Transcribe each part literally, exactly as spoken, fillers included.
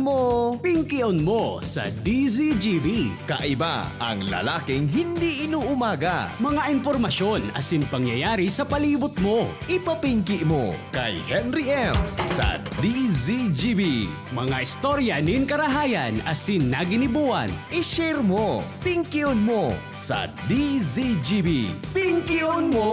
mo. Pingkion mo sa D Z G B. Kaiba ang lalaking hindi inuumaga. Mga impormasyon asin pangyayari sa palibot mo. Ipapingki mo kay Henry M sa D Z G B. Mga istorya nin karahayan asin naginibuan. I-share mo, pingkion mo sa D Z G B. Pingkion mo!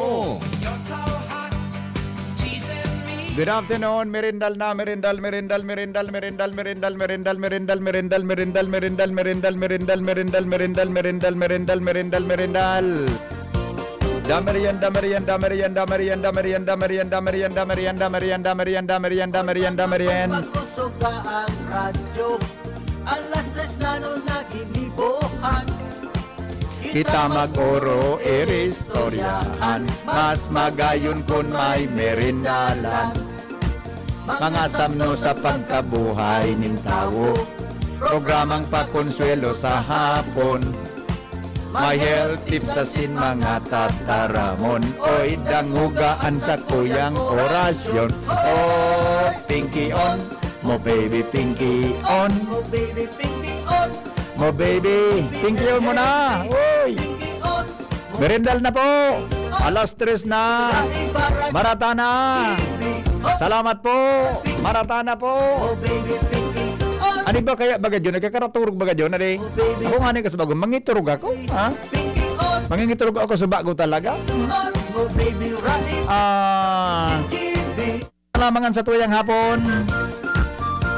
Good afternoon, merindal na, merindal, merindal, merindal, merindal, merindal, merindal, merindal, merindal, merindal, merindal, merindal, merindal, merindal, merindal, merindal, merindal, merindal, merindal. Damerian, damerian, damerian, damerian, damerian, damerian, damerian, damerian, damerian, damerian, damerian, damerian, damerian. Pag-usog ka ang radyo, alas tres na nun naginibohan. Kita mag-oro, iristoryahan. Mas magayon kun may merindalan. Mga samno sa pagkabuhay nin tawo. Programang pakonsuelo sa hapon. May health tips asin mga tataramon. Oy, dangoga an sakuyang orasyon. Oh, Pinky on, mo baby Pinky on. Mo baby Pinky on. Mo baby, Pinky on mo na. Uy! Pinky on. Merindal na po. Alas tres na. Marata na. Salamat po. Marata na po. Ano ba kaya baga dyan? Nagkakaraturog baga dyan? Ade, ako nga ni kasi bago, mangiturog ako. Ha? Mangingiturog ako sa bago talaga. Ah, Salamangan sa tuyang hapon.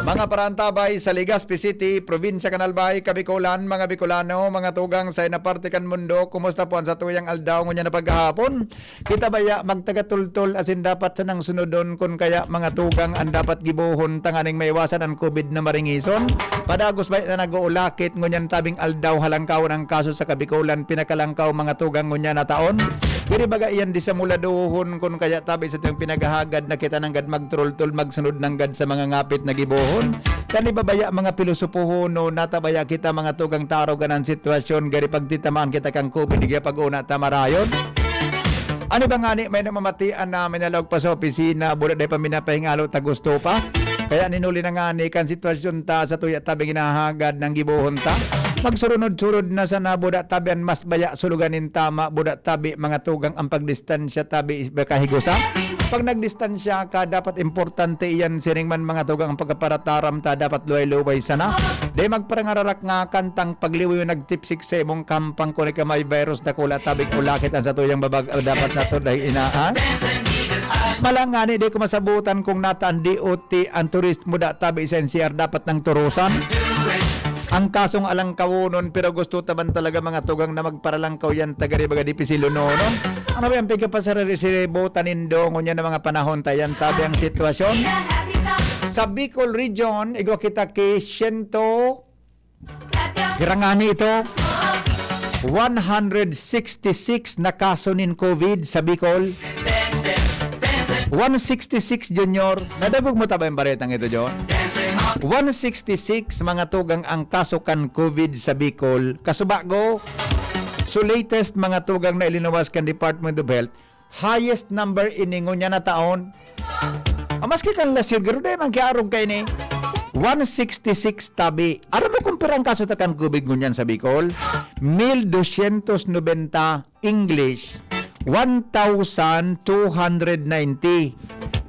Mga parantabay sa Legazpi City, Probinsya kan Albay, Kabikolan, mga Bicolano, mga tugang sa inaparte kan mundo, kumusta po ang sa tuyang aldaw ngunyan na paghahapon? Kita baya magtagatultol asin dapat sanang sunodon kun kaya mga tugang an dapat gibohon tanganing maiwasan an COVID na maringison? Padagos baya na nag-uulakit ngunyan tabing aldaw halangkawon ang kaso sa Kabikolan, pinakalangkaw mga tugang ngunyan na taon? Diri baga iyan disamuladohon kun kaya tabi sa tuyang pinaghahagad na kita nanggad magturultol, magsunod nanggad sa mga ngapit na gibohon? Kan iba baya mga pilosopohonon, nata baya kita mga tugang tarogan an sitwasyon, gari pagtitamaan kita kan COVID, di kaya pag-una ta marayon? Ano ba ngani may namamatian na minalaog pa sa opisina, buda dai pa minapahingalo ta gusto pa? Kaya ninuli na ngani kan sitwasyon ta sa tuya tabi ginahagad ng gibohon ta. Magsurunod-surod na sana buda tabi an mas baya sulugan nin tama, buda tabi mga tugang ang pagdistansya tabi is baka higusa. Pag nagdistansya ka, dapat importante iyan siring man mga tugang ang pagkaparataram ta, dapat luway-luway sana. Di magparangararak nga kantang pagliwi nagtipsik sa imong kampang kung ka may virus dakula tabig ulakit ang satuyang babag dapat nato dahil inaan. Malangani di ko masabutan kung nata ang D O T ang turist mo da tabi sa N C R dapat nang turusan. Ang kasong alangkawon pero gusto taban talaga mga tugang na magparalangkaw yan tagari baga di pisilunonon. Ano ba yung pagkapasarili si Bota Nindo ngunyan ng mga panahon tayan tabi ang sitwasyon? Sa Bicol Region, igwa kita ki siyento Pirangani ito? One hundred sixty-six na kaso nin COVID sa Bicol. One sixty-six, Junior. Nadagog mo ta ba yung baretang ito, John? One sixty-six mga tugang ang kaso kan COVID sa Bicol. Kasubago, so latest mga tugang na ilinuwas kan Department of Health, highest number ini ngunyan na taon. Ah, maski kan last year, garo dai man kiarog kay ni one sixty-six tabi. Aram mo kung pirang kaso ta kan COVID ngunyan sa Bicol? Mil dosyentos nobenta, English, one thousand two hundred ninety.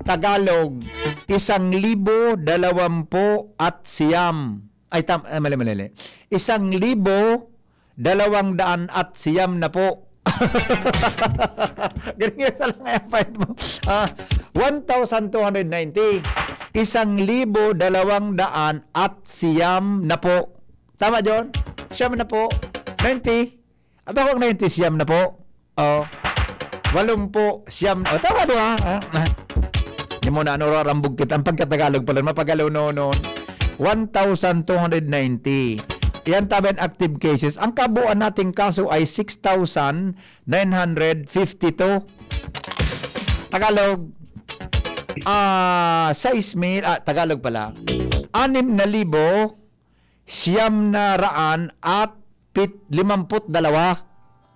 Tagalog, isang libo dalawampu at siyam. Ay, tam-, ay, mali, mali, mali. Isang libo dalawang daan at siyam na po. Ganun nga sa lang nga point mo. Ah, one thousand two hundred ninety. Isang libo dalawang daan at siyam na po. Tama, John? Siyam na po. Ninety. Aba, kung ninety, siyam na po. Oh. Walumpu, siyam. Oh, tama, di ba? Ah, ah. Di mo na, ano, rarambog kita. Ang pagkatagalog pala, mapagalo, no, no. One thousand two hundred ninety. Yan tabi ang active cases. Ang kabuuan nating kaso ay six thousand nine hundred fifty-two. Tagalog, ah, sais mil, ah, Tagalog pala. Anim na libo, siyam na raan at pit-, limamput dalawa.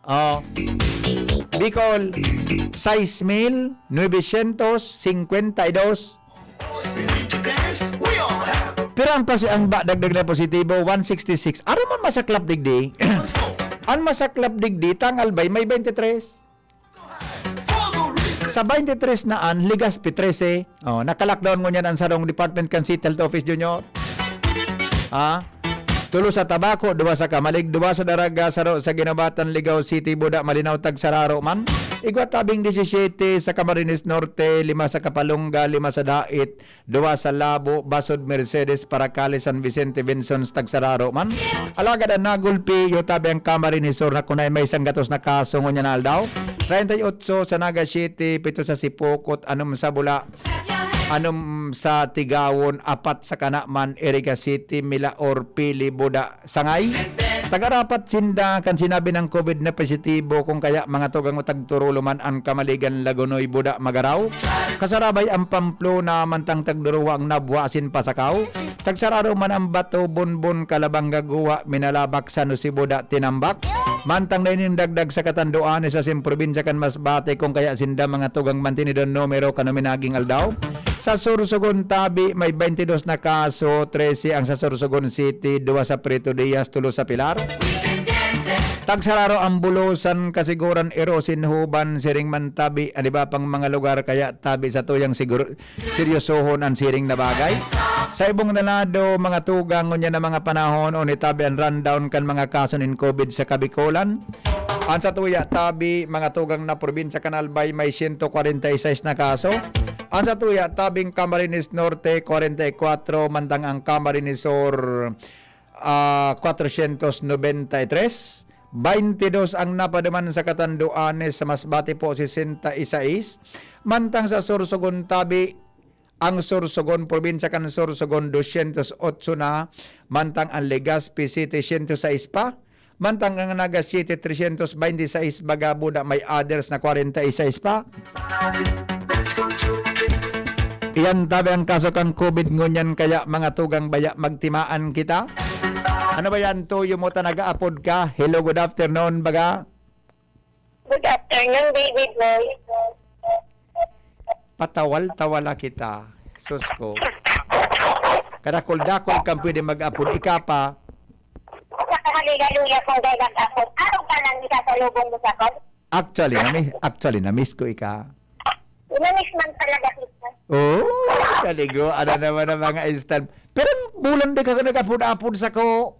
Oh. Bicol, sais mil nuebesyentos singkwenta y dos. Pero ang pasi-, ang ba, dagdag na positibo, one sixty-six. Aro man masaklap digdi. Ang masaklap digdi, tang Albay, may twenty-three. Sa twenty-three na an, Legazpi trese. Oh, naka-lockdown ngunyan ang sarong department kan City Health Office, Junior. Ha? Tulo sa Tabaco, duwa sa Camalig, duwa sa Daraga, saro sa Guinobatan, Legao City, Buda, Malinao, tagsararo man. Igwa tabing disisiyete sa Camarines Norte, lima sa Kapalonga, lima sa Dait, duwa sa Labo, Basod, Mercedes, Paracales, San Vicente, Vinzons, tagsararo man. Alagad an nagulpi, iyo tabi ang Camarines Sur na kunay may sanggatos na kaso ngunyan na aldaw. Treinta y ocho sa Naga City, pito sa Sipocot, anom sa Bula, anom sa Tigawon, apat sa Kanaman, Iriga City, Milaor, Pili, Buda, Sangay. Tagarapat sinda kan sinabi ng COVID na positibo, kung kaya mga tugang o tagturulo man ang Kamaligan, Lagonoy, Buda, Magarao. Kasarabay ang Pamplona, mantang tagduruwa ang Nabua asin Pasacao. Tagsararo man ang Bato, Bonbon, Calabanga, Guwa, Minalabac, San Jose, Buda, Tinambac. Mantang nainindagdag sa Catanduanes asin probinsya kan Masbate, kung kaya sinda mga tugang mantinidon numero kan uminaging aldaw. Sa Sorsogon tabi, may twenty dos na kaso, trese ang sa Sorsogon City, duwa sa Prieto Diaz, tulo sa Pilar. Tagsararo ang Bulosan, Kasiguran, Irosin, Huban, siring man tabi, an iba pang mga lugar, kaya tabi sa tuyang siguro, seryosohon an siring na bagay. Sa ibong na lado, mga tugang, ngunyan na mga panahon, o nitabi an rundown kan mga kaso nin COVID sa Kabikolan. An sa tuya tabi, mga tugang na probinsya kan Albay, may siyento kwarenta y seis na kaso. An sa tuya tabing Camarines Norte, kwarenta y kwatro, mantang ang Camarines Sur, ah, kwatrosyentos nobenta y tres. Baynte dos ang napaduman sa Catanduanes, sa Masbate po, sesenta y seis. Mantang sa Sorsogon tabi, ang Sorsogon, probinsya kan Sorsogon, dosyentos otso na, mantang ang Legazpi City, siyento sais pa, mantang ang Naga City, tresyentos baynte sais, baga Buda may others na kwarenta y sais pa. Iyan tabi ang kaso kan COVID ngunyan, kaya mga tugang baya magtimaan kita. Ano ba yan, Toyo mo ta nag-aapod ka? Hello, good afternoon, baga. Good afternoon, David Boy. Patawal-tawala kita. Sus ko. Kadakol-dakol kang pwede mag-apod. Ika pa. Sa kahaligaluya kong dahil nag-apod. Araw ka lang isasalubong mo sa ko? Actually, na-miss, actually, na-miss ko ika. Na-miss man talaga kita. Oo, kaligo. Ano naman ang mga instant. Pero bulan di ka nag-apod-apod sa ko.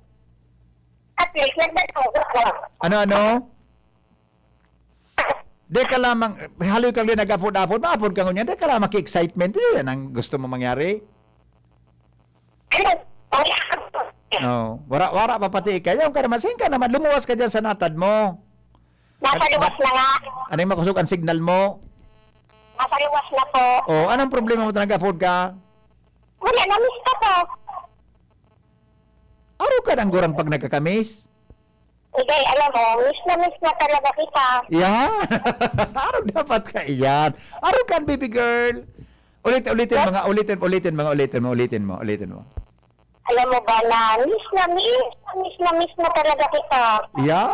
At least, nagdadako ko. Ano, ano? Di ka lamang, haloy kang di nag-apod-apod, maapod ka ngunyan, di ka lamang ki-excitement, eh, yan ang gusto mo mangyari. Ano? Oh, wara, wara pa pati ikaw. Yaon ka naman, sain ka naman, lumuwas ka dyan sa natad mo. Nasa luwas na nga. Ano yung makusog ang signal mo? Nasa luwas na po. Oh, anong problema mo, nag-apod ka? Wala, na-miss ka po. Araw ka nang gurang pag nagkakamiss? Igay, alam mo, miss na miss na talaga kita. Yeah. Araw dapat ka iyan. Araw kan, baby girl. Ulit, ulitin Yes. mga, ulitin, ulitin mga, ulitin mo, ulitin mo, ulitin mo. Alam mo ba na miss na miss, miss na miss na talaga kita. Yeah.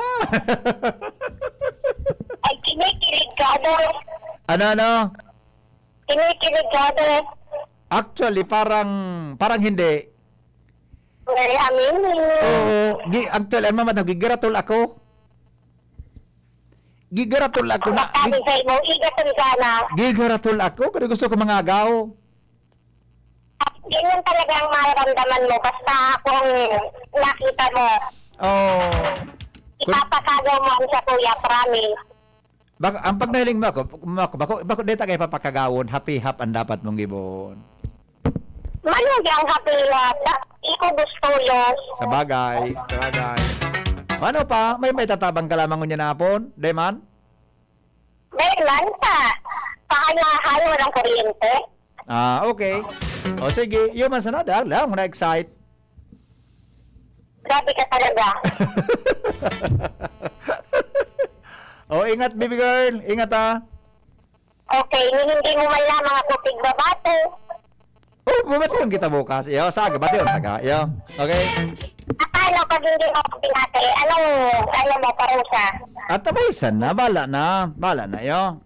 Ay, kinikilig ka, ano? Ano, ano? Kinikilig ka, ano? Actually, parang, parang hindi. Well, aminin. Oo, gi-, actually, ang mamatag, gigiratol ako. Gigiratol ako na, Sabi gi-, sa imo, igaton ka na. Gigiratol ako, pero gusto ko mangagaw. At ganyan talaga ang mararamdaman mo. Basta ako ang nakita mo. Oo. Kun- Ipapakagaw mo ang sa kuya, promise. Bako, ang pagnahiling mo ako, mo ako, bako, bako, deta kay papakagawon, happy hap ang dapat mong gibon. Malugi ang happy hap, iko gusto yun. Sa bagay, sa bagay. Ano pa? May, may tatabang ka lamang ngunyan na hapon? Dayman? Dayman pa. Pahayahay, walang kuryente. Ah, okay. O sige, yun man sana, dahil lang, na-excite. Grabe ka talaga. O, ingat, baby girl. Ingat, ha. Okay, ni hindi mo man lamang ako pigbabati. Oh, babatiyon kita bukas. Yo, sa aga, batiyon taga. Yo. Okay. Ah, paano pag hindi mo ako pinati? Anong, ano mo, parusa? At tabaysan na, bala na. Bala na, yo.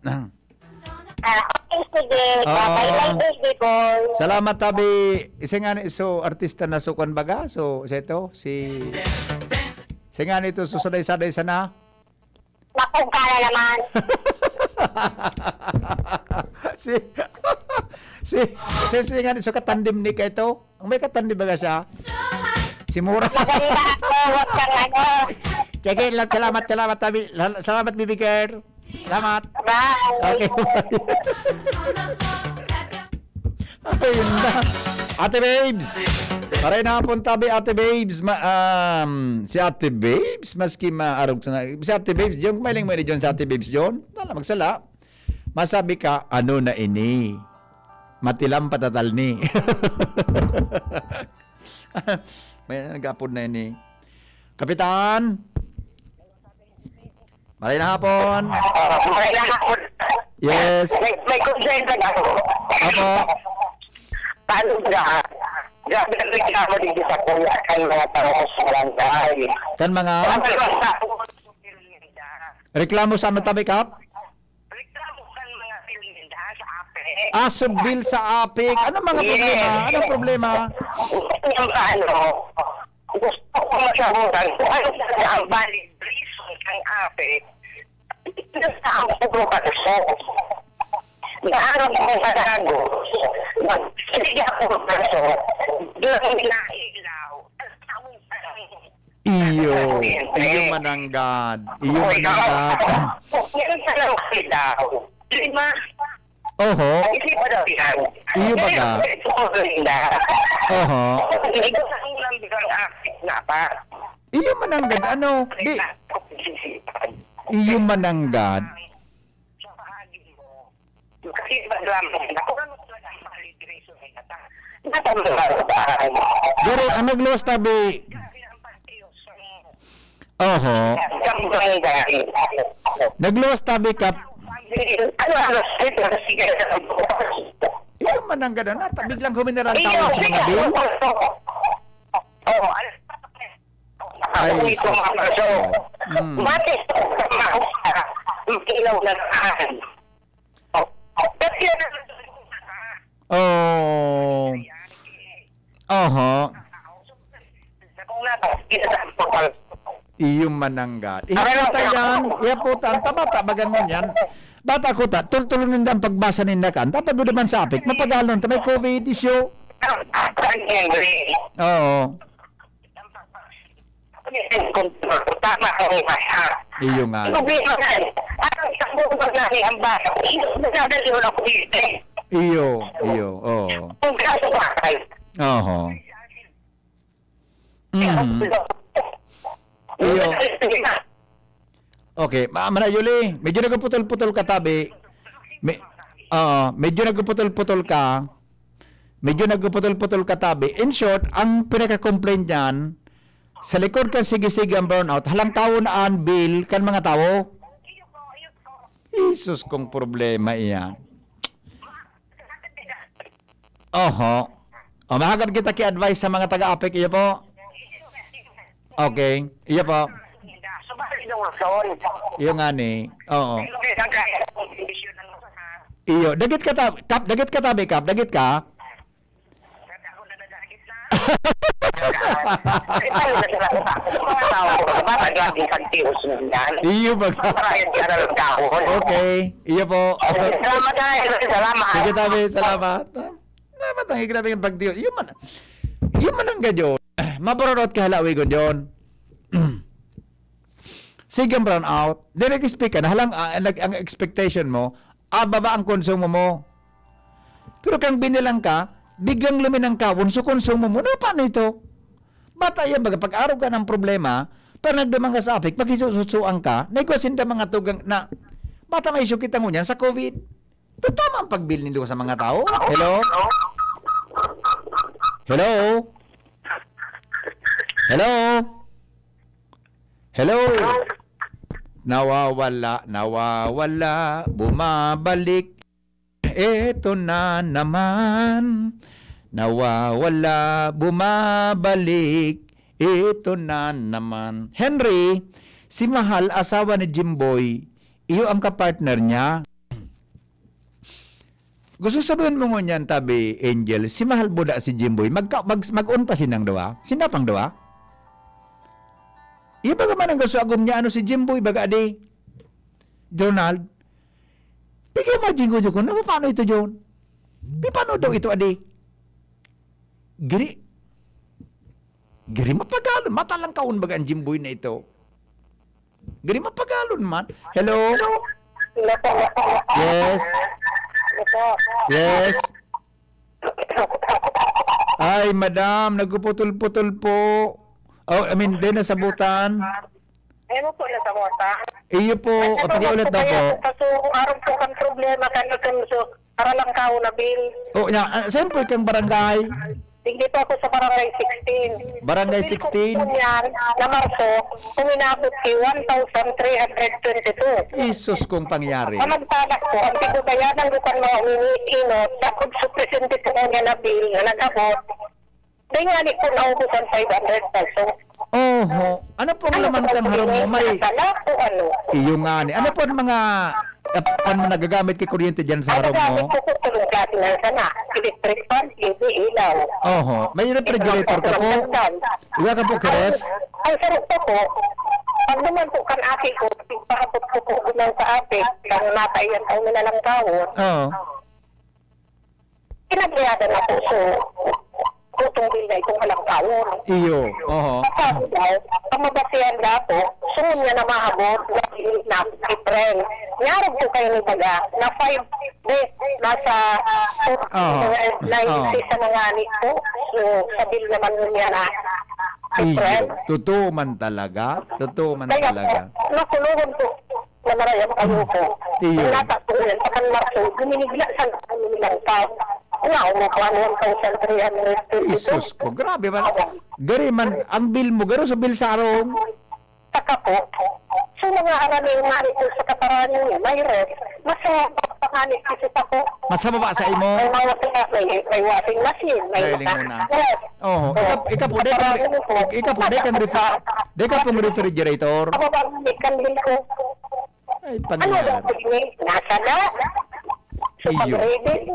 Ah, okay, sige. Oo. Bye-bye, bye, baby boy. Salamat, tabi. Isa nga ni, so, artista na so, kwan baga? So, sa ito, si, isa nga nito, so, saday-saday sana. Bakong ka na naman. Si, si, si, si nga ni, so, katandem ni ka ito? Ang may katandem baga siya? Si Mura. Maganda ako, huwag kang ano. Sige, la-, salamat, salamat, tabi. Lal-, salamat, baby girl. Salamat. Bye. Okay, bye. Ayun na. Ate Babes. Maray na hapon, tabi, Ate Babes. Ma-, um, si Ate Babes, maski maarog sa na-, si Ate Babes, John, kumahiling mo ni John sa Ate Babes, John? Tala, magsala. Masabi ka, "Ano na ini? Matilam patatal ni." May nag-apod na ini. Kapitan! Maray na hapon. Ah, maray na hapon. Yes. May, may concern lang ako. Apo. Paano ba? Grabe ang reklamo dito sa kuya kan mga tao sa barangay. Kan mga? Ano ba sa Reklamo sa ano, tabi, Kap? Reklamo kan mga bill ninda sa APEC. Ah, so bill sa APEC. Ano mga Yes. problema? Anong problema? Yung ano, gusto ko masabutan kung ano talaga ang valid reason ng APEC. Ito sa ang puro kaso. Naharap ko sa dago. Sige ako ng kaso. Doon nila ilaw. Ang taong Iyo, Kuryente. Iyo mananggad. Iyo Oy, mananggad. Meron ka lang daw. Lima. Oho. Hindi pa daw yan. Iyo baga. Ito ko rin na. Oho. Ito sa unang bilang akit na pa. Iyo mananggad. Ano? Di, iyo mananggad. Sa bahagi mo. Kasi iba lang, ako lang talaga ang valid reason eh, nata-, natatandaan. Pero ang nagluwas tabi, Grabe ang pagtiyos ng oho. Ang barangay. Nagluwas tabi ka. Ano, ano, sige, sige. Yung mananggad na, nata-, biglang humineral Iyo, tawag sa mga sige. bill. Oo, ano, Ay, Uy, sus. Mga kaso. Mm. Mati, makilaw na naman. Kasi yan ang Oh. Oho. Kung nata-, Iyo mananggad. Ano Ihaputa lang? yan. Ihaputa. Ang tama, tabagan mo yan. Bata ko ta, tultulon ninda ang pagbasa ninda kan. Tapag naman sa apik, mapagalon ta may COVID issue. Ang Henry. Oo. Tama ang basa. Iyo nga. Problema na. Ang isang buong na ni ang basa. Nadali ko na kuryente. Iyo, iyo, oo. Kung kaso bakal. Oho. Mm. Iyo. Okay, ma-, Mana Yuli, medyo nagputol-putol ka tabi. Me-, oo, medyo nagputol-putol ka. Medyo nagputol-putol ka tabi. In short, ang pinaka-complaint niyan, sa likod kan sige-sige ang brownout, halangkawon an bill kan mga tawo. Jesus, kung problema iyan. Oho. O, mahagad kita ki-advise sa mga taga-apik, iyo po? Okay. Iyo po? Iyo nga ni. Oo. Iyo. Dagit ka ta-, Kap, dagit ka tabi, Kap. Dagit ka? Mga tao, mga taga-apik, Iyo ba? Para yung aral ng kahon. Okay. Iyo po. Salamat, ay, salamat. Sige, tabi, salamat. Salamat ang grabe yung pagdiyo. Iyo man, iyo mananggad yun. Mabrownout ka halawi, John. Sige ang brownout. Di nag-expect ka na halang, ah, nag-, ang expectation mo, ah, baba ang konsumo mo. Pero kang binilang ka, biglang luminangkawon sa konsumo mo. Na, paano ito? Bata yan, baga, pag-arog ka ng problema, pag nagduman ka sa apik, makisutsuan ka, naigwa sinda mga tugang na, bata may issue kita ngunyan sa COVID. Ito tama ang pagbil nindo sa mga tao. Hello? Hello? Hello? Hello? Nawawala, nawawala, bumabalik. Eto na naman. Nawawala, bumabalik. Eto na naman. Henry, si Mahal, asawa ni Jimboy, iyo ang kapartner niya. Gusto sabihin mo ngunyan, tabi, Angel, si Mahal Buda, si Jimboy, magka-, mag-, mag-on pa sinang duwa? Sinda pang duwa? Iba ka man ang gusto agom niya, ano, si Jimboy, baga, adi? Ronald? Pag-imagine ko, Jun, na paano ito, Jun? Pi-, paano daw ito, adi? Giri, giri mapagalon, mata lang kaon baga ang Jimboy na ito. Giri mapagalon man. Hello? Hello po. Yes. Hello po. Yes. Ay, madam, nagpuputol-putol po. Oh, I mean, di nasabutan. Ayun po, nasabutan. Iyo po, pakiulit daw po. Kaso, aron po kang problema, kan itong so, para lang kao na bill. Oh, na, ah, saan po kang barangay? Hindi po ako sa barangay sixteen. Barangay Sa bill ko sixteen? po niyan, na Marso, uminabot kay one thousand three hundred twenty-two. Isus kong pangyari. Samantala po, ang pinabayaran ko kan mga uwi-inot, sa kung supresente po niya na bill na nag-abot, dahil nga ni po naubos ang five hundred pesos. Oho. Ano pong laman kang harong mo? May, Sala po ano. iyo nga ni. Ano po ang mga, ap-, ano nagagamit kay kuryente dyan sa Ang harong gamit mo? ko po tulong dati na sana. Electric fan, T V, ilaw. Oho. May refrigerator ka po? Iwa ka po, Kiref? Ang sarap po po, pag naman po kan ate ko, pagpahapot ko po gumaw sa ate, kang mata iyan ang nilalangkawon. Oo. Pinabayada na po, so, kutong bill na itong halangkawon. Iyo. Oho. Sabi daw, ang mabasihan daw po, sungon niya na mahabot, na, na April. Nyarog po kayo ni baga, na five days, nasa Oo. na Oo. isa na nga ni po. So, sa bill naman niya na April. Iyo. Totoo man talaga. Totoo man Kaya talaga. po, nakulungan po, na marayang kayo po. Iyo. Ang nata po yan, sa kan Marso, guminigla sa nanilang tao. Nga, umukha mo ang one thousand three hundred fifty-two. Isus ko. Grabe man. Gari man, ang bill mo, garo sa bill sa harong. Saka po, sa mga arami nga rin po sa kaparani, may ref, mas panganit kasi pa po. Mas mababa sa imo. May mga may, may washing machine, may Dahil mga mo na. ref. Oh, ikaw, ikaw po, dahil kang, ikaw po, dahil kang ref-, dahil ka pong refrigerator. Ako ba ang may kandil ko? Ay, Ano daw pangyari. po ini? Nasa na? So, Iyo. pag-reading?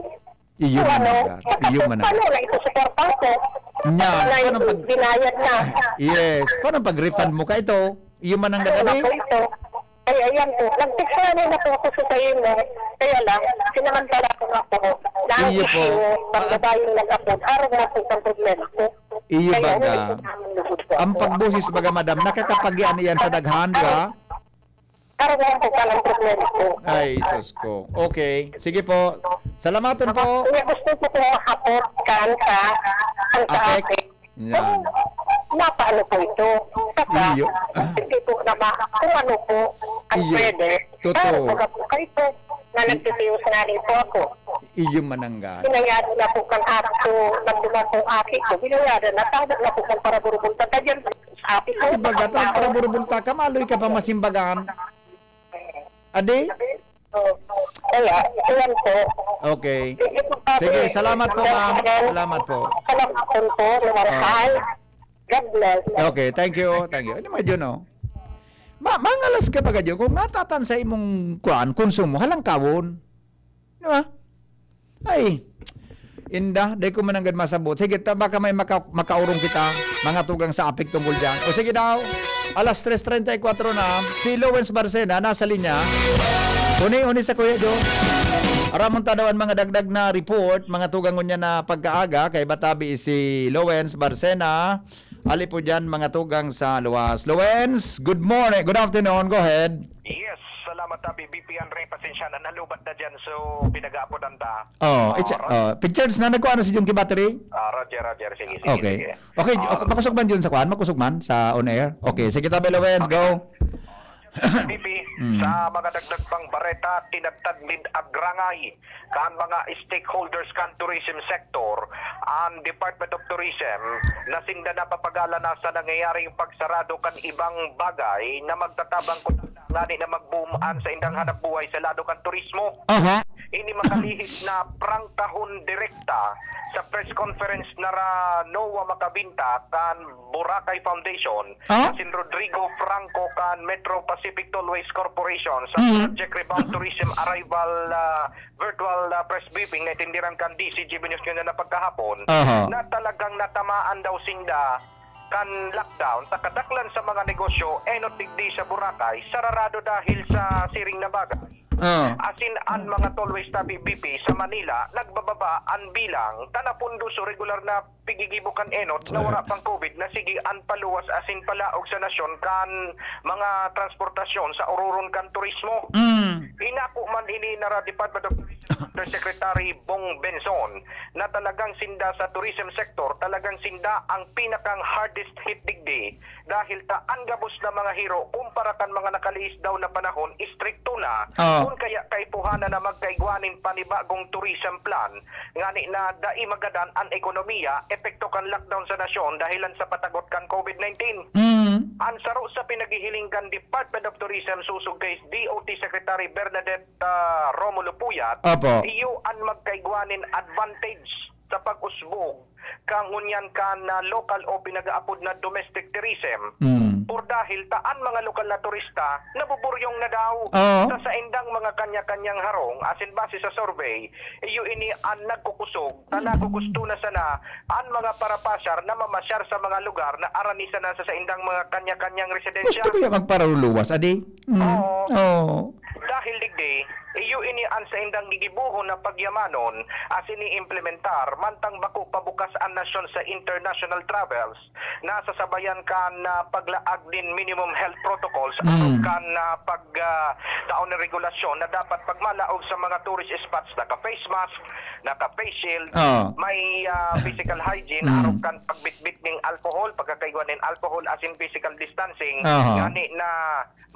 Iyo So, man ano? ang gar-, iyo man ang Paano na ito sa kwarta ko? Nya, Paano na paano ito? pag- Binayad na. Yes. Paano pag-refund mo ka ito? Iyo man ang Ano na gagawin? po ito? Ay, ayan po. Nag-text na rin ako sa imo. Kaya lang, sinamantala ko nga po. Na ang Iyo po. issue, pagbabayong nag-apod, araw na po ang problema ko. Iyo Kaya baga. ulit ko naman lugod po Ang ako. pagboses baga, madam, nakakapagian iyan sa daghan, di ba? Araw na po ka ng problema ko. Ay, sus ko. Okay. Sige po. Salamatan po. Kaya gusto ko po mahapot kan sa, kan sa Apek. apek. Yan. Mapaano po ito? Saka, Iyo. hindi po na ma-, kung ano po ang Iyo. pwede. Totoo. Para po kayo po, na nagtitiyo sa nanay po ako. Iyo manangga. Binayaran na po kang aso, nagduman po aki ko. Binayaran na, tawag na po kang paraburubunta. Kaya sa akin, Ay, baga, tawag paraburubunta ka, maloy ka pa masimbagan. Adi? So, kaya, ayan po. Okay. Thank you po, Papa. Sige, salamat po, ma'am. Salamat po. Salamat po, Marisol. God bless. Okay, thank you. Thank you. Ano mga Jun, oh? Ma mangalas ka pa, Jun, kung natatan sa imong, kuan, konsumo, halangkawon. Di ba? Ay, inda, di ko mananggad masabot. Sige, ta, baka may maka, makaurong kita, mga tugang sa apik tungkol dyan. O sige daw, alas tres treinta y cuatro na, si Lowens Barcena, nasa linya. Uni-uni sa Kuya Joe. Aramon ta daw ang mga dagdag na report, mga tugang, unya na pagkaaga, kay batabi si Lowens Barcena. Ali po dyan, mga tugang sa luwas. Lowens, good morning, good afternoon, go ahead. Yes, salamat, Abi. B P Andre, pasensya na, nalubat na dyan, so pinag-aapodan ta. Oh, Ah, it's, Ro- oh, pictures na nagkuha na si Jun kay battery? Ah, Roger, Roger, sige, sige, Okay. sige. Okay, Ah, okay, makusog man Jun sa kuan, makusog man sa on air. Okay, sige, tabi, Lowens, go. B P, Mm. sa mga dagdag pang bareta, tinadtad nin agrangay kan mga stakeholders kan tourism sector, ang Department of Tourism, na sinda napapagala na sa nangyayaring pagsarado kan ibang bagay na magtatabang kuta ngani na mag-boom an saindang hanap buhay sa lado kan turismo. Aha. Ini makalihis na prangkahon direkta sa press conference na ra Noah Makabinta kan Boracay Foundation, Ah? asin Rodrigo Franco kan Metro Pacific Tollways Corporation sa Mhm. Project Rebound Tourism Arrival ah, virtual ah, press briefing na itindiran kan D C G B News ngayon na pagkahapon, Aha. na talagang natamaan daw sinda kan lockdown sa kadaklan sa mga negosyo enot digdi sa Boracay, sararado dahil sa siring na bagay. Ah. Asin an mga tollways tabi B P sa Manila, nagbababa an bilang, ta napundos o regular na pigigibo kan enot na wara pang COVID na sige an paluwas asin palaog sa nasyon kan mga transportasyon sa ororon kan turismo. Mm. Hinako man ini na ra Department of Tourism Undersecretary Bong Benson na talagang sinda sa tourism sector, talagang sinda ang pinakang hardest hit digdi dahil ta an gabos na mga hiro kumpara kan mga nakalihis daw na panahon, istrikto na, Ah. kun kaya kaipuhanan na magkaigwa nin panibagong tourism plan, ngani na dai magadan an ekonomiya, epekto kan lockdown sa nasyon dahilan sa patagot kan COVID nineteen. Mm. An saro sa pinaghihiling kan Department of Tourism sosog kay D O T Secretary Bernadette ah, Romulo Puyat, Opo. iyo an magkaigwa nin advantage sa pag-usbog kan ngunyan kan ah, local o pinag-aapod na domestic tourism. Mm. Por dahil ta an mga lokal na turista nabuburyong na daw Oo. sa saindang mga kanya-kanyang harong, asin base sa survey, iyo ini an nagkukusog na nagugusto na sana an mga parapasyar na mamasyar sa mga lugar na arani sana sa saindang mga kanya-kanyang residensya. Gusto ba yan magparuluwas, adi? Mm. Oo. Oo. Dahil digdi, iyo ini an saindang gigibohon na pagyamanon asin i-implementar, mantang bako pa bukas an nasyon sa international travels, nasasabayan kan ah, paglaag nin minimum health protocols, Mm. arog kan ah, pag ah, taon na regulasyon na dapat pagmalaog sa mga tourist spots, naka-face mask, naka-face shield, Ah. may ah, physical hygiene, Mm. arog kan pagbitbit ning alcohol, pagkakaigwa nin alcohol, asin physical distancing, Aha. ngani na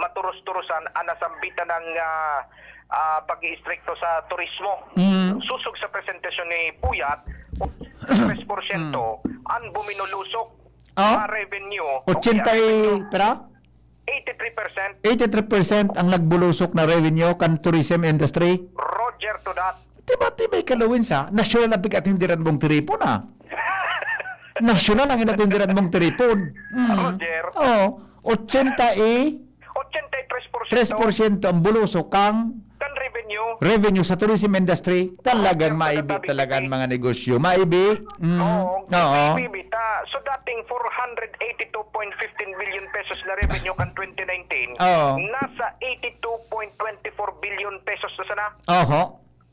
maturos-turosan an nasambitan ng ah, ah, pag-iistrikto sa turismo. Mm. Susog sa presentasyon ni Puyat, tres porsyento an buminulusok Ah? na revenue o Ochenta kaya y, revenue, pera? eighty-three percent. Eighty-three percent ang nagbulusok na revenue kan tourism industry. Roger to that. Di ba, di ba, Kalawin, sa nasyonal ang pag-atindiran mong tiripon, ah? Nasyonal ang inatindiran mong tiripon. Mm. Roger. Oo. Ochenta y Ochenta y tres porsyento tres porsyento ang bulusok kang kan revenue. revenue sa tourism industry. Talagang Ang maibi pagkatabi-tabi. Talaga ang mga negosyo. Maibi. Mm. Oo. Oo. Bibita. So, dating four hundred eighty-two point fifteen billion pesos na revenue kan twenty nineteen, Oo. nasa eighty-two point twenty-four billion pesos na sana. Oho.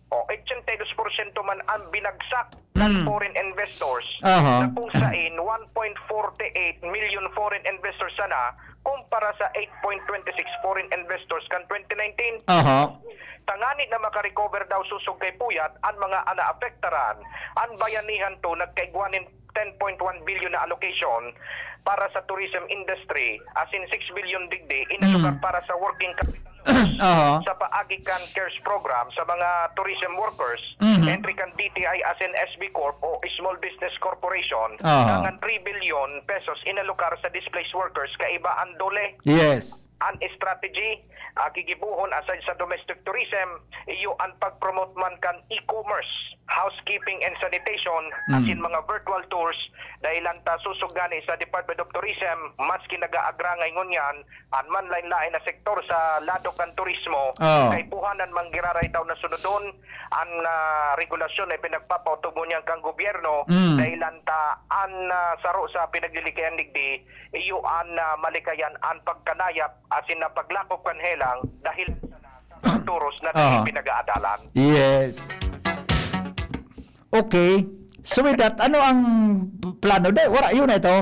O, ochenta y dos porsyento man ang binagsak ng Mm. foreign investors, Aha. na kung sain one point forty-eight million foreign investors sana kumpara sa eight point twenty-six foreign investors kan twenty nineteen. Aha. Tangani na makarecover daw, susog kay Puyat, an mga naapektaran, an bayanihan to nagkaigwa nin ten point one billion na allocation para sa tourism industry, asin six billion digdi inalugar Mm. para sa working capital loans Aha. sa paagi kan CARES program sa mga tourism workers, Mhm. entry kan D T I asin S B Corp o Small Business Corporation, Aha. dangan three billion pesos inalugar sa displaced workers kaiba an DOLE. Yes. An strategy, ah, gigibohon aside sa domestic tourism, iyo an pag-promote man kan e-commerce, housekeeping and sanitation, Mm. asin mga virtual tours, dahilan ta susog gani sa Department of Tourism, maski nag-aagrangay ngunyan an manlain-lain na sektor sa lado kan turismo, Oh. kaipuhanan man giraray daw na sunodon an ah, regulasyon na ipinagpapautog ngunyan kan gobyerno, Mm. dahilan ta an ah, saro sa pinaglilikayan digdi, iyo an ah, malikayan an pagkanayap asin na paglakop kan helang dahil sa turos na Aha. pinag-aadalan. Yes. Okay. So with that, ano ang plano? Di, wala, yun na ito.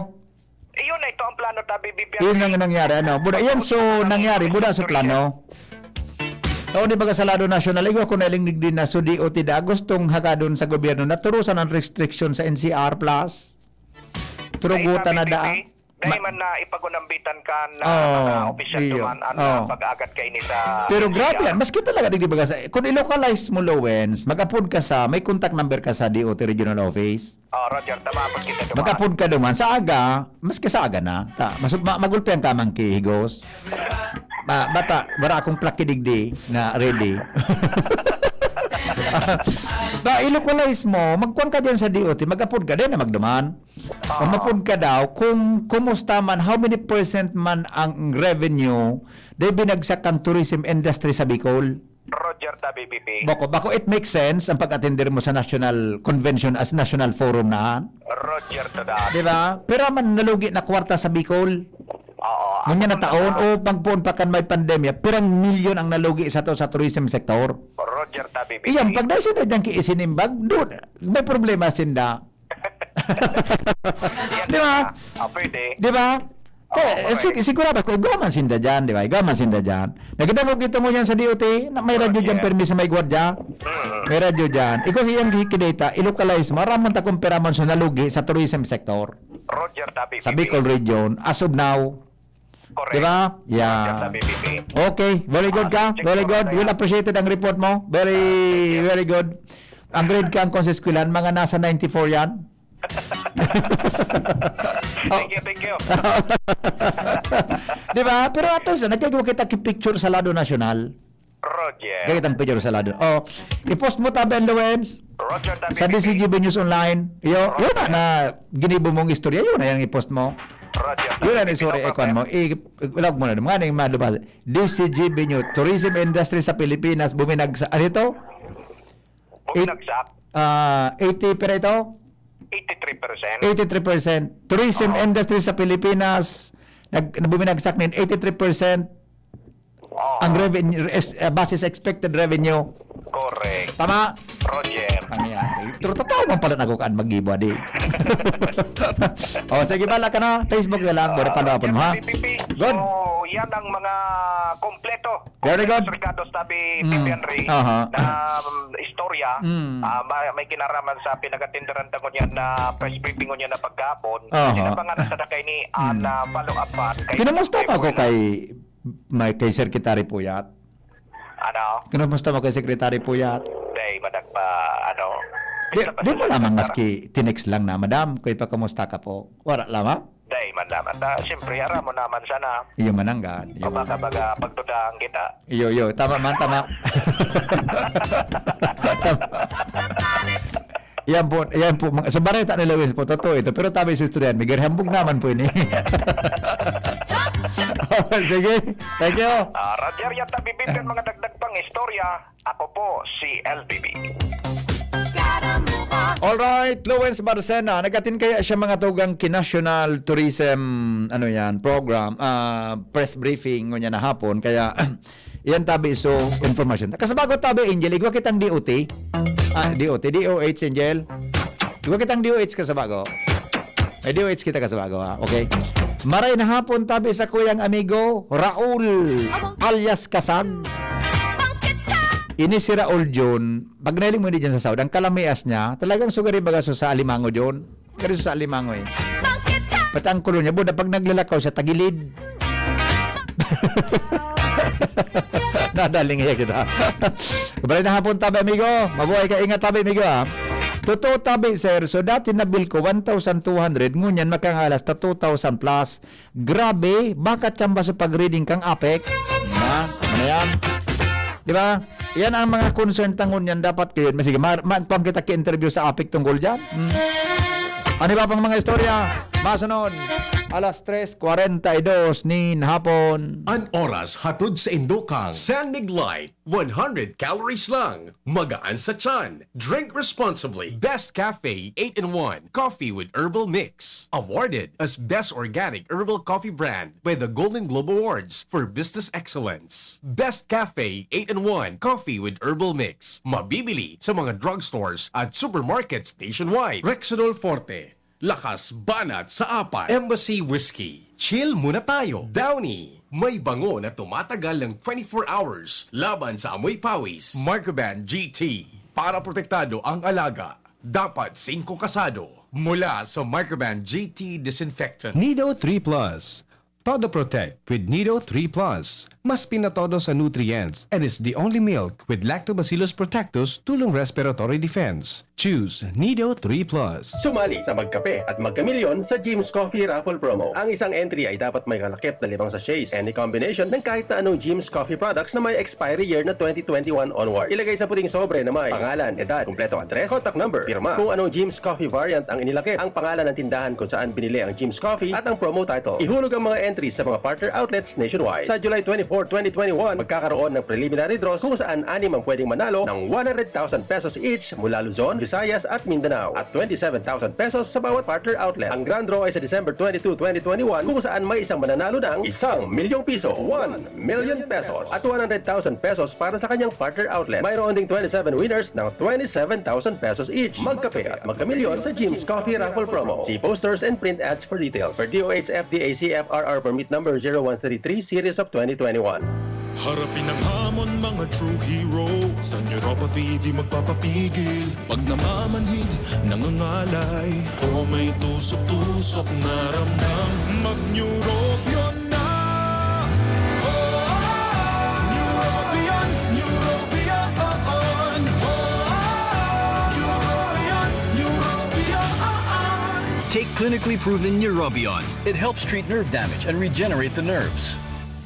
Iyon na ito ang plano ta, B B P. Yun ang nangyari, ano? Buda, yan, so, nangyari, buda sa plano. Tao ni baga sa lado nasyonal, igwa ko na iling digdi na so D O T da gustong hagadon sa gobyerno na turusan ang restriction sa N C R plus. Turugutan na da. Dahil man na ipagunambitan ka na Oh, mga opisyal iyo. duman ang Oh. pag-agat kaini sa Pero N C R. Grabe yan. Maski talaga, di ba, sa, kung i-localize mo, Lowens, mag-apod ka sa, may contact number ka sa D O T Regional Office. Oh, Roger, tama, pag kita duman. Mag-apod ka duman. Sa aga, maski sa aga na. Ta, mas, ma, magulpi ang kamang kihigos. Ah, bata, wala akong plakidigdi na ready. Na i-localize mo, magkuhan ka diyan sa D O T, mag-apod ka din na magduman. Umapod ka daw kung kumusta man, how many percent man ang revenue na binagsak kan tourism industry sa Bicol. Roger Tabi P P. Bako, bako it makes sense ang pag-attender mo sa national convention as national forum na. Roger to that. Di ba? Pero man nalugi na kwarta sa Bicol. Oo. Ngunyan na taon, o pagpoon pa kan may pandemya, pirang milyon ang nalugi sa to sa tourism sector. Roger Tabi P P. Iyan, pag dahil sinda dyan kiisinimbag, doon, may problema sinda. Yan Di ba? na. Ah, pwede. Di ba? Oo, Eh, correct. Sig- sigurado ko, igwa man sinda dyan, di ba? Igwa man sinda dyan. Nagdangog ito mo yan sa D O T, na may radyo dyan, yeah. Permi sa may gwardiya. Mm. May radyo dyan. Ikaw sa iyang kinita, i-localize mo, aram mo ta kung pira man sa nalugi sa tourism sector. Roger Tabi Sa P P. Bicol region, as of now. Correct. Di ba? Yeah. Roger Tabi P P. Okay, very good ka. Ah, check Very ko good. na Well yan. appreciated ang report mo. Very, Ah, thank you. very good. Ang grade ka ang kung sa eskwelahan, mga nasa ninety-four yan. Thank you, thank you. Di ba? Pero at least, nagkagawa kita ki picture sa lado nasyonal. Roger. Kaya kitang picture sa lado. Oh, i-post mo tabi ang Lawrence Roger Tabi sa P P. D C G B News Online. Yo, yun na, na ginibo mong istorya, yun na yung i-post mo. Roger Yun Tabi ang P P. istorya, No ikuan mo. problem. I-vlog mo na. Mga nang malubas. D C G B News, Tourism Industry sa Pilipinas, buminagsak. Ano ito? Buminagsak. Ah, eighty pera ito? Eighty-three percent. Eighty-three percent. Tourism Oo. industry sa Pilipinas, nag, buminagsak nin eighty-three percent Oo. ang revenue, es, uh, basis expected revenue. Correct. Tama? Roger. Ang yan. Pero totoo man pala nagkukaan mag-ibo, di. O, sige, bala ka na. Facebook na lang. Bora, follow up mo, ha? P P P. Good. So, yan ang mga kompleto. Very good. Regardos, Tabi Mm. P P Henry, Aha. na um, istorya, Mm. ah, may, may kinaraman sa pinagatindaran ta ngunyan na press briefing ngunyan na pagkahapon. Aha. Sinapanganan sa dakay ni Ana follow-up pa. Kay Kinamusta pa ako Wala. kay, may, kay Secretary Puyat? Ano? Kinamusta mo kay Secretary Puyat? Day, madagpa, ano? Di, Isa pa di sa mo lamang Secretary. Maski tinext lang na, "Madam, kay pakamusta ka po?" Wala lamang? Day, man lamang. Ta, siyempre, aram mo naman sana. Iyo mananggad. Iyo. O baka, baga, pagdudahan kita. Iyo, iyo. Tama man, tama. Yan po, yan po. Mga, sa bareta ni Lewis po, totoo ito. Pero tabi sa istorya, may hambog naman po ini. Sige, thank you. Ah, Roger, yan tabi, mga dagdag pang istorya. Ako po si L B B. Alright, Lawrence Barcena, nagatin kaya siya mga tugang ki National Tourism, ano yan, program, ah, press briefing, ngunyan na hapon, kaya yan tabi so information. Kasabago tabi, Angel, igwa kitang D O T. Ah, D O T, D O H, Angel. Igwa kitang D O H kasabago. May D O H kita kasabago, ha? Okay. Maray na hapon tabi sa kuyang amigo, Raul, alias Kasag. Ini si Raul Jun, pag nailing mo ini dyan sa Saud, ang kalamias niya, talagang sugari baga so sa alimango, Jun. Kari so sa alimango eh. Pati ang kulo niya, buda pag naglalakaw siya, tagilid. Nadaling iya kita. Maray na hapon tabi, amigo. Mabuhay ka, ingat tabi, amigo, ha. Totoo tabi, sir. So, dati na bill ko, one thousand two hundred, ngunyan makangalas ta two thousand plus. Grabe, baka chamba sa pag-reading kang APEC. Ha? Ano yan? Di ba? Yan ang mga concern tangon yan. Dapat kayo. Sige, ma- magpang kita ki-interview sa APEC tungkol dyan. Hmm. Ano ba pang mga istorya? Masunod. Alas tres kwarenta y dos nin hapon. An oras hatod sa Indokang San Mig Light, one hundred calories lang. Magaan sa tiyan. Drink responsibly. Best Cafe eight-in-one Coffee with Herbal Mix. Awarded as Best Organic Herbal Coffee Brand by the Golden Globe Awards for Business Excellence. Best Cafe eight-in-one Coffee with Herbal Mix. Mabibili sa mga drugstores at supermarkets nationwide. Rexidol Forte. Lakas banat sa apat. Embassy Whiskey. Chill muna tayo. Downy. May bango na tumatagal ng twenty-four hours laban sa amoy pawis. Microban G T. Para protektado ang alaga, dapat singko kasado. Mula sa Microban G T Disinfectant. Nido three Plus. Todo Protect with Nido three Plus. Mas pinatodo sa nutrients and is the only milk with Lactobacillus protectus tulong respiratory defense. Choose Nido three plus. Sumali sa Magkape at Magkamilyon sa Jim's Coffee Raffle Promo. Ang isang entry ay dapat may kalakip na limang sachets. Any combination ng kahit na anong Jim's Coffee products na may expiry year na twenty twenty-one onwards. Ilagay sa puting sobre na may pangalan, edad, kumpletong address, contact number, pirma. Kung anong Jim's Coffee variant ang inilakip, ang pangalan ng tindahan kung saan binili ang Jim's Coffee at ang promo title. Ihulog ang mga entries sa mga partner outlets nationwide. Sa July twenty-four, twenty twenty-one, magkakaroon ng preliminary draws kung saan anim ang pwedeng manalo ng one hundred thousand pesos each mula Luzon, Visayas at Mindanao at twenty-seven thousand pesos sa bawat partner outlet. Ang grand draw ay sa December twenty-two, twenty twenty-one kung saan may isang mananalo ng isang milyong piso, one million pesos, at one hundred thousand pesos para sa kanyang partner outlet. Mayroon ding twenty-seven winners ng twenty-seven thousand pesos each. Magkape at magkamilyon sa Jim's Coffee Raffle Promo. See posters and print ads for details. Per D O H F D A C F R R Permit Number zero one three three Series of twenty twenty-one. Harapin ang hamon, mga true hero. Sa neuropathy, di magpapapigil. Pag namamanhid, nangangalay, o may tusok-tusok na ramdam, mag-Neurobion na! Neurobion, Neurobion, oo. Neurobion, Neurobion, oo. Take clinically proven Neurobion. It helps treat nerve damage and regenerate the nerves.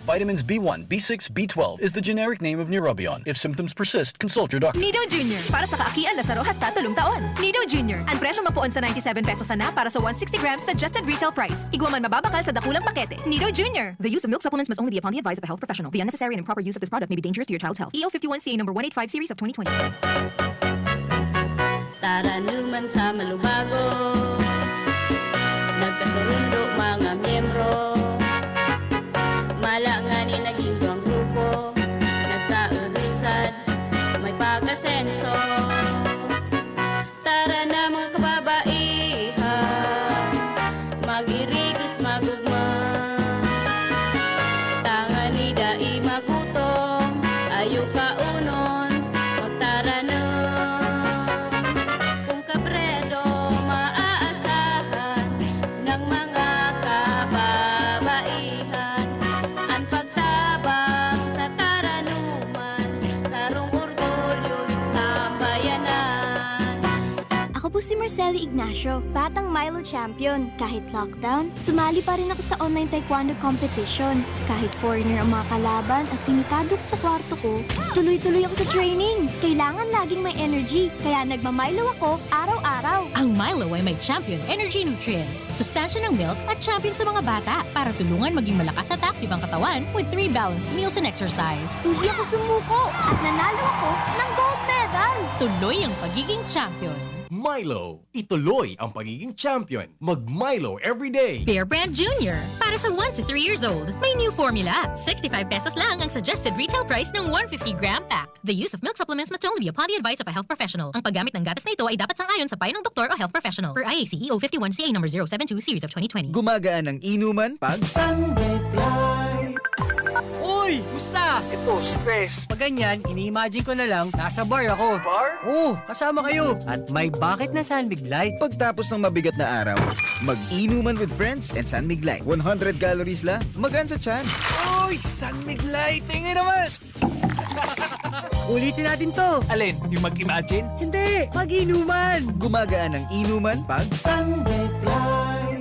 Vitamins B one, B six, B twelve is the generic name of Neurobion. If symptoms persist, consult your doctor. Nido Junior, para sa kaakian na saro hasta tolong taon. Nido Junior, an presyong mapoon sa ninety-seven pesos sana para sa one sixty grams suggested retail price. Igwa man mababakal sa dakulang pakete. Nido Junior. The use of milk supplements must only be upon the advice of a health professional. The unnecessary and improper use of this product may be dangerous to your child's health. E O fifty-one C A number one eight five series of twenty twenty. Taranuman sa malubago, nagkasurundo mga miyembro. Mala ngani naging duwang grupo, nagkaudisad, may pag-asenso. Tara na, mga kababaihan, mag-irigis, magugma. Tangani dai magutom, ayo kaunon, magtaranom. Kun kabredo maaasahan ng mga kababaihan, an pagtabang sa taranuman, sarong orgulyo nin sambayanan. Ako po si Marceli Ignacio, batang Milo champion. Kahit lockdown, sumali pa rin ako sa online taekwondo competition. Kahit foreigner ang mga kalaban at limitado ko sa kwarto ko, tuloy-tuloy ako sa training. Kailangan laging may energy, kaya nagma-Milo ako araw-araw. Ang Milo ay may champion energy nutrients, sustansya ng milk at champion sa mga bata para tulungan maging malakas at active ang katawan with three balanced meals and exercise. Hindi ako sumuko at nanalo ako ng gold medal. Tuloy ang pagiging champion. Milo, ituloy ang pagiging champion. Mag Milo everyday. Bear Brand Junior. Para sa one to three years old, may new formula. Sixty-five pesos lang ang suggested retail price ng one fifty gram pack. The use of milk supplements must only be upon the advice of a health professional. Ang paggamit ng gatas na ito ay dapat sang-ayon sa payo ng doktor o health professional. Per I A C E O fifty-one C A number zero seven two series of twenty twenty. Gumagaan ang inuman pag Sunlight. Uy! Musta? Ito, stress. Pag ganyan, ini-imagine ko na lang, nasa bar ako. Bar? Oo, kasama kayo. At may bakit na San Mig Light. Pagtapos ng mabigat na araw, mag-inuman with friends and San Mig Light. One hundred calories lang, magaan sa tiyan. Uy! San Mig Light! Tingin naman! Ulitin natin to. Alin? Yung mag-imagine? Hindi! Mag-inuman! Gumagaan ang inuman pag Sunlight.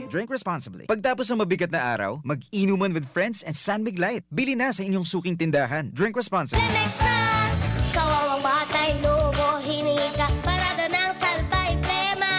Drink responsibly. Pagtapos ng mabigat na araw, mag-inuman with friends and San Mig Light. Bili na sa inyong suking tindahan. Drink responsibly. Lemex na! Kawawang batay, lobo, hiningi ka, parada ng salbay, plema.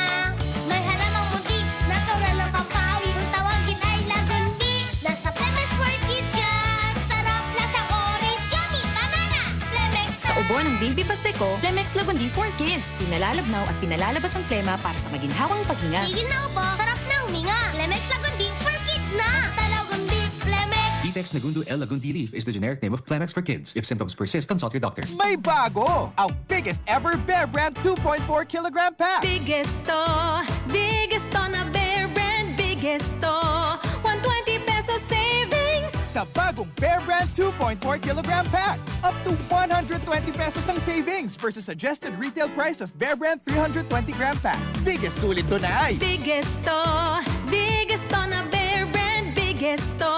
May halamang munti, natural ng pampawi, kung tawagin ay lagundi. Nasa Plemex for Kids yan! Sarap, lasang orange, yummy, banana! Plemex Sa ubo ng baby paste ko, Plemex Lagundi for Kids. Pinalalabnaw at pinalalabas ang plema para sa maginhawang paghinga. Tigil na ubo, sarap na huminga. Plemex Lagundi for Kids na! Basta Lagundi, Plemex! Ditex Nagundu L Lagundi Leaf is the generic name of Plemex for Kids. If symptoms persist, consult your doctor. May bago! Ang biggest ever Bear Brand two point four kilogram pack! Biggest to, biggest to na Bear Brand, biggest to. One twenty pesos savings! Sa bagong Bear Brand two point four kilogram pack, up to one hundred twenty pesos ang savings versus suggested retail price of Bear Brand three hundred twenty gram pack. Biggest sulit to na ay! Biggest to, biggest to na Bear Brand, biggest to.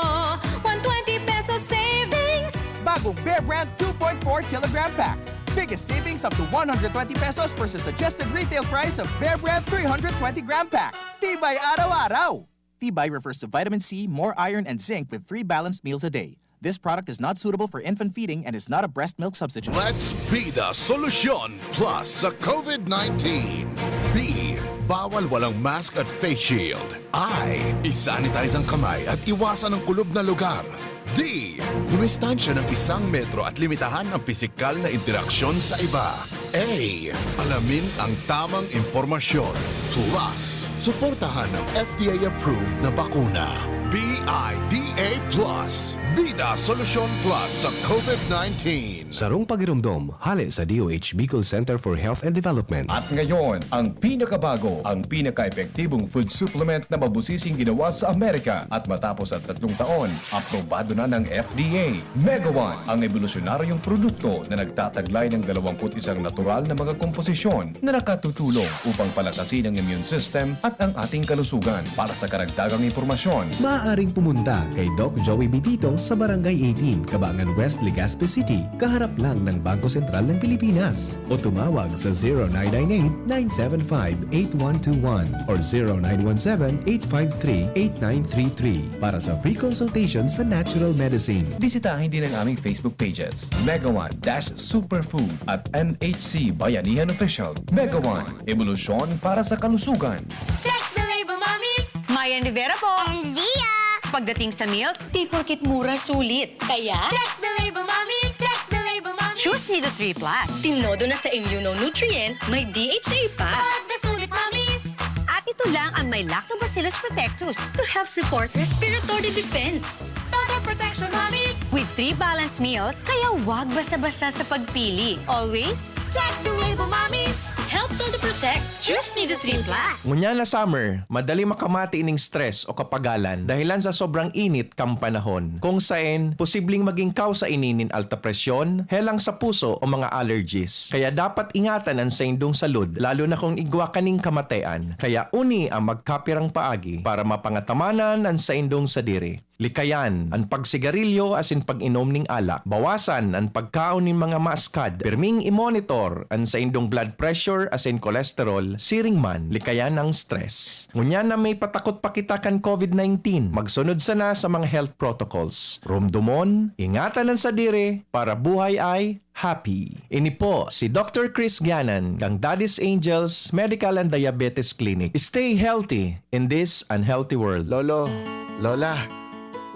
One twenty pesos savings! Bagong Bear Brand two point four kilogram pack. Biggest savings up to one hundred twenty pesos versus suggested retail price of Bear Brand three hundred twenty gram pack. Tibay araw-araw! Tibay refers to vitamin C, more iron, and zinc with three balanced meals a day. This product is not suitable for infant feeding and is not a breast milk substitute. Let's be the solution plus sa COVID nineteen. B, bawal walang mask at face shield. I, isanitize ang kamay at iwasan ang kulob na lugar. D, dumistansya ng isang metro at limitahan ang pisikal na interaksyon sa iba. A, alamin ang tamang impormasyon. Plus, suportahan ang F D A-approved na bakuna. B I D A plus, Bida Solusyon Plus sa COVID nineteen. Sarong pagiromdom, hale sa D O H Bicol Center for Health and Development. At ngayon, ang pinakabago, ang pinaka-epektibong food supplement na mabusising ginawa sa Amerika at matapos ang tatlong taon, aprobado na ng F D A. Megawan, ang ebolusyonaryong produkto na nagtataglay ng dalawampu't isang natural na mga komposisyon na nakatutulong upang palakasin ang immune system at ang ating kalusugan. Para sa karagdagang impormasyon, Maaaring pumunta kay Doc Joey Bitito sa Barangay eighteen, Kabangan West, Legazpi City, kaharap lang ng Bangko Sentral ng Pilipinas. O tumawag sa zero nine nine eight, nine seven five, eight one two one or zero nine one seven, eight five three, eight nine three three para sa free consultation sa natural medicine. Bisitahin din ang aming Facebook pages, Megawan dash Superfood at M H C Bayanihan Official. Megawan, ebolusyon para sa kalusugan. Check the label, mommies! Mayan Rivera po. And Lia! Pagdating sa milk, di porkit mura, sulit. Kaya, Check the label, mommies! Check the label, mommies! Choose Nido three plus. Tinodo na sa immunonutrient, may D H A pa. Pag nasulit, mommies! At ito lang ang may Lactobacillus protectus to help support respiratory defense. Total protection, mommies! With three balanced meals, kaya wag basta-basta sa pagpili. Always, Check the label, mommies! Help Todo Protect. Choose Nido three plus. Ngunyan na summer, madali makamati ning stress o kapagalan dahilan sa sobrang init kan panahon. Kung saen, posibleng maging kausa ini nin alta presyon, helang sa puso o mga allergies. Kaya dapat ingatan an saindong salud, lalo na kung igwa kaning kamatean. Kaya uni ang magkapirang paagi para mapangatamanan an saindong sadiri. Likayan an pagsigarilyo asin pag-inom ning alak. Bawasan an pagkaon nin mga maaskad. Pirming i-monitor an saindong blood pressure asin cholesterol, siring man, likayan ang stress. Ngunyan na may patakot pa kita kan COVID nineteen, magsunod sana sa mga health protocols. Rumdomon, ingatan an sadiri para buhay ay happy. Ini po si Doctor Chris Gianan kan Daddy's Angels Medical and Diabetes Clinic. Stay healthy in this unhealthy world. Lolo, Lola,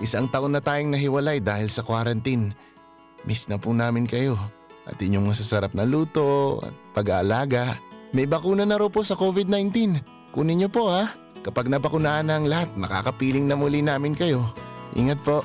isang taon na tayong nahiwalay dahil sa quarantine. Miss na po namin kayo at inyong masasarap na luto at pag-aalaga. May bakuna na raw po sa COVID nineteen. Kunin niyo po, ha. Kapag nabakunahan na ang lahat, makakapiling na muli namin kayo. Ingat po.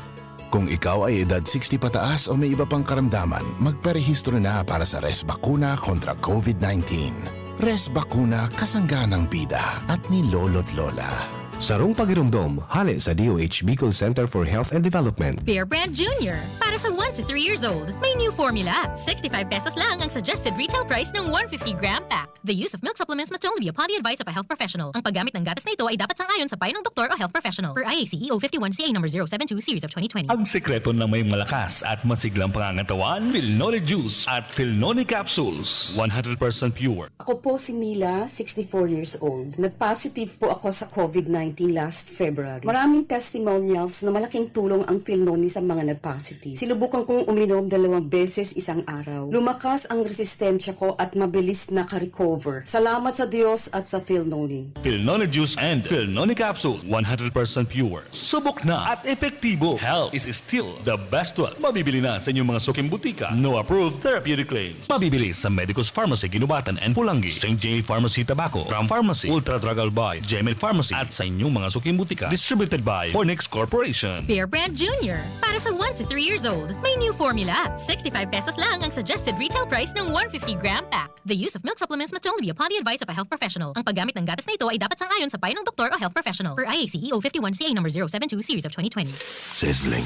Kung ikaw ay edad sixty pataas o may iba pang karamdaman, magparehistro na para sa Res Bakuna kontra COVID nineteen. Res Bakuna, kasangga ng bida at ni Lolo't Lola. Sarong pagiromdom, hale sa D O H Bicol Center for Health and Development. Bear Brand Junior. Para sa one to three years old, may new formula. Sixty-five pesos lang ang suggested retail price ng one fifty gram pack. The use of milk supplements must only be upon the advice of a health professional. Ang paggamit ng gatas na ito ay dapat sang-ayon sa payo ng doktor o health professional. Per I A C E O fifty-one C A number zero seven two series of twenty twenty. Ang sekreto ng may malakas at masiglang pangangatawan, Filnone Juice at Filnone Capsules. One hundred percent pure. Ako po si Mila, sixty-four years old. Nag-positive po ako sa COVID nineteen last February. Maraming testimonials na malaking tulong ang Filnoni sa mga nag-positive. Sinubukan kong uminom dalawang beses isang araw. Lumakas ang resistensya ko at mabilis nakarecover. Salamat sa Diyos at sa Filnoni. Filnone Juice and Filnone Capsule, one hundred percent pure. Subok na at epektibo. Health is still the best wealth. Mabibili na sa inyong mga suking butika. No approved therapeutic claims. Mabibili sa Medicus Pharmacy, Guinobatan and Pulangi, Saint J Pharmacy, Tabaco, Ram Pharmacy, Ultra Drug Albay, Gemed Pharmacy, at sa inyong mga suking butika. Distributed by Fornix Corporation. Bear Brand Junior. Para sa one to three years old, may new formula. Sixty-five pesos lang ang suggested retail price ng one fifty gram pack. The use of milk supplements must only be upon the advice of a health professional. Ang paggamit ng gatas na ito ay dapat sang-ayon sa payo ng doktor o health professional. Per I A C E O fifty-one C A number zero seven two series of twenty twenty. Sizzling.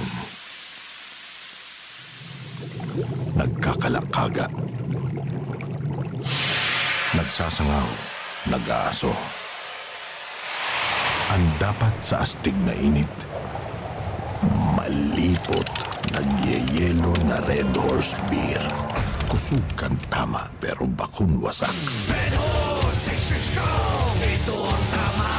Nagkakalakaga. Nagsasangaw. Nag-aaso. Ang dapat sa astig na init, malipot, nagyeyelo na Red Horse Beer. Busog kan tama, pero bakong wasak. Red Horse Extra Strong. Ito ang tama.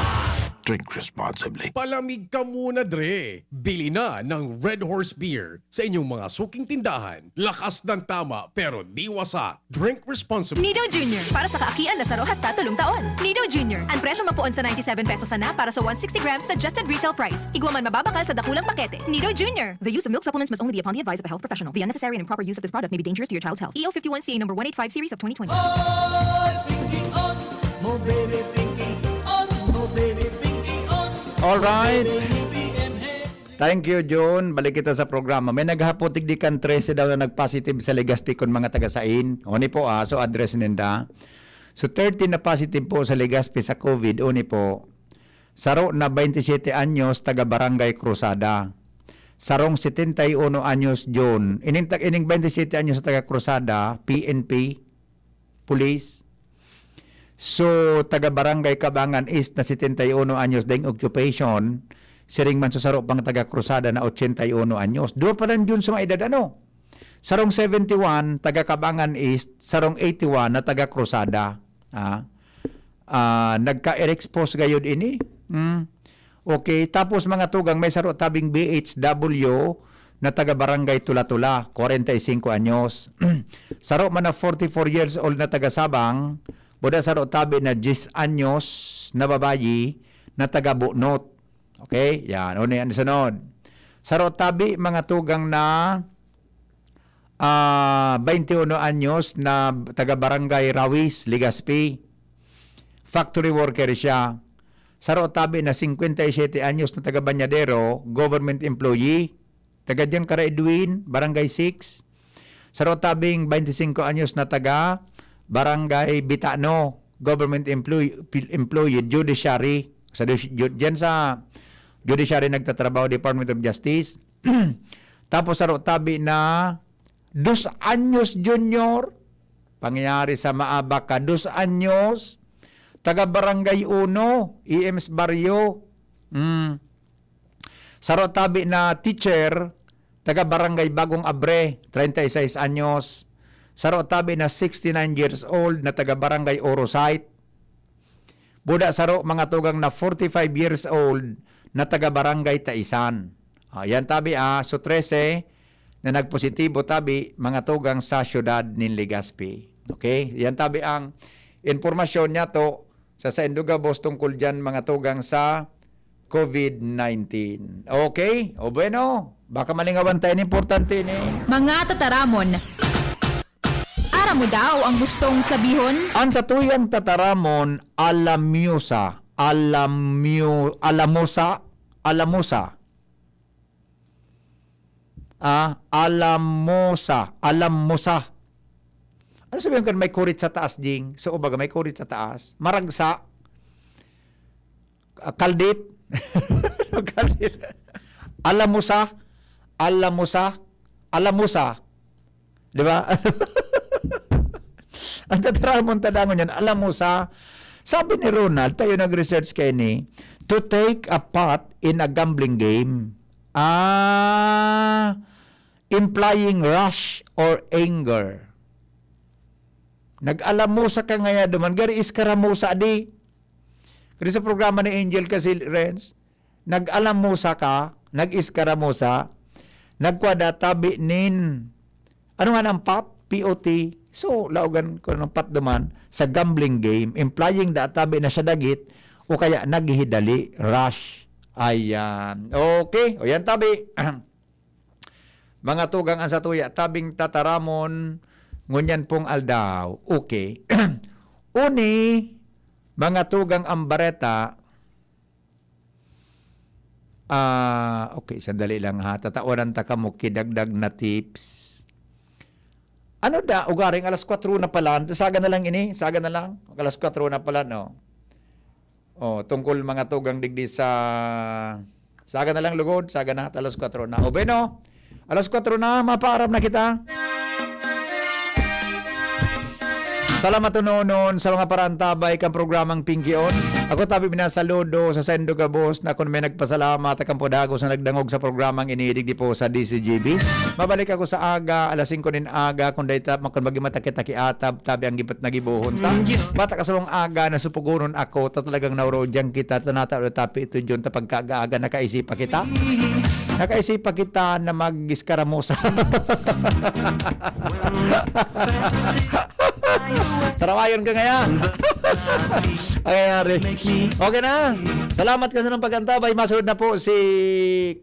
Drink responsibly. Palamig ka muna, Dre. Bili na ng Red Horse Beer sa inyong mga suking tindahan. Lakas ng tama, pero di wasak. Drink responsibly. Nido Junior, para sa kaakian na saro hasta tolong taon. Nido Junior, ang presyong mapoon sa ninety-seven pesos sana para sa one sixty grams suggested retail price. Igwa man mababakal sa dakulang pakete. Nido Junior. The use of milk supplements must only be upon the advice of a health professional. The unnecessary and improper use of this product may be dangerous to your child's health. E L fifty-one C A number one eight five series of twenty twenty. Oy, Pinky on, mo baby Pinky on, mo baby Pinky on. All right. Baby, B B M, hey. Thank you, John. Balik kita sa programa. May naghapot digdi kan trese daw na nag-positive sa Legazpi kun mga taga-sain. Oni po, ah, so address ninda. So, thirteen na positive po sa Legazpi sa COVID. Oni po. Saro na twenty-seven anyos, taga Barangay Cruzada. Sarong setenta y uno anyos, John. Ining, tag-, ining twenty-seven anyos sa taga Cruzada, P N P, police. So, taga Barangay Cabangan East na setenta y uno anyos, daing occupation. Siring man sa saro pang taga Cruzada na ochenta y uno anyos. Duwa pa lang, John, sa mga edad, ano? Sarong seventy-one, taga Cabangan East, sarong eighty-one na taga Cruzada. Ah, ah, nagka-expose gayud ini. Hmm. Okay, tapos mga tugang, may saro tabing B H W na taga Barangay Tula-Tula, kwarenta y singko anyos. Saro man na forty-four years old na taga Sabang, buda saro tabi na diyes anyos na babayi na taga Bunot. Okay, yan. Ano yan sunod? Saro tabi, mga tugang na, ah, twenty-uno anyos na taga Barangay Rawis, Legazpi. Factory worker siya. Saro tabi na cincuenta y siete anyos na taga Bañadero, government employee. Taga diyan kara Edwin, Barangay six. Saro tabing twenty-singko anyos na taga Barangay Bitano, government employee, employee, judiciary. Sa judi-, ju-, diyan sa judiciary nagtatrabaho, Department of Justice. Tapos saro tabi na dos anyos junior, pangyayari sa Maabac ka, dos anyos, taga Barangay Uno, E M's Barrio. Mm. Saro tabi na teacher, taga Barangay Bagong Abre, treinta y seis anyos. Saro tabi na sixty-nine years old na taga Barangay Orosite. Buda saro, mga tugang, na forty-five years old na taga Barangay Taisan. Ah, yan tabi, ah, so trese na nagpositibo tabi, mga tugang, sa siyudad nin Legazpi. Okay? Yan tabi ang impormasyon niya to sa saindong gabos tungkol diyan, mga tugang, sa COVID nineteen. Okay? O bueno, baka malingawan tayo, importante ini. Mga tataramon. Aram mo daw ang gustong sabihon? Ang satuyang tataramon, alamyosa, alamyo-, alamosa, alamosa. Ah, alamosa, alamosa. Ano sabihin kan may kurit sa taas, Jing? So, ubaga may kurit sa taas. Maragsa. Ah, kaldit. Kaldit. Alamusa. Alamusa. Alamusa. Di ba? Ang tataramon tadangon yan, alamusa. Sabi ni Ronald, tayo nag-research kaini, to take a part in a gambling game. Ah, implying rush or anger. Nag-alamusa ka ngaya duman, gari iskaramusa di. Kaya sa programa ni Angel kasi, Renz, nag-alamusa ka, nag-iskaramusa, nagkwa da tabi nin, ano nga ang pot? P O T. So, laogan ko ng pot duman sa gambling game, implying da tabi na siya dagit o kaya naghihidali, rush. Ayan. Okay. O yan tabi. Mga tugang an satuya, tabing tataramon, ngunyan pong aldaw. Okay. Uni, mga tugang an bareta, ah, okay, sandali lang ha. Tatawanan ta kamo ki dagdag na tips. Ano da, ugaring alas kwatro na pala. Saga na lang ini, saga na lang. Alas kwatro na pala, no? Oh, tungkol mga tugang digdi sa, saga na lang lugod, saga na, alas kwatro na. O bueno, alas kwatro na, mapaaram na kita. Salamat unonon sa mga paraantabay kan programang Pinkion. Ako tabi binasaludo sa saindo gabos na kun may nagpasalamat, akan po dagos na nagdangog sa programang ini digdi po sa D C G B. Mabalik ako sa aga, alas singko nin aga, kun dai ta, kun magin mataki-taki atab, tabi ang gibat na gibohon ta. Bata ka sa mga aga na supugonon ako, ta talagang naurodyan kita, ta natao tapi ito dyan, ta pagkaaga-aga nakaisipa kita. Nakaisipa kita na mag-iskaramusa. Sarawayon ka ngayon. Ang nangyari. Okay na. Salamat ka sa ng pag-antabay. Masunod na po si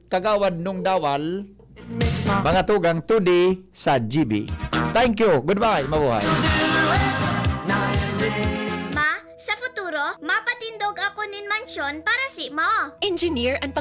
Kagawad Nung Dawal. Mga tugang two D sa G B. Thank you. Goodbye. Mabuhay. Ma, sa futuro, mapatindog ako nin mansyon para si mo. Engineer an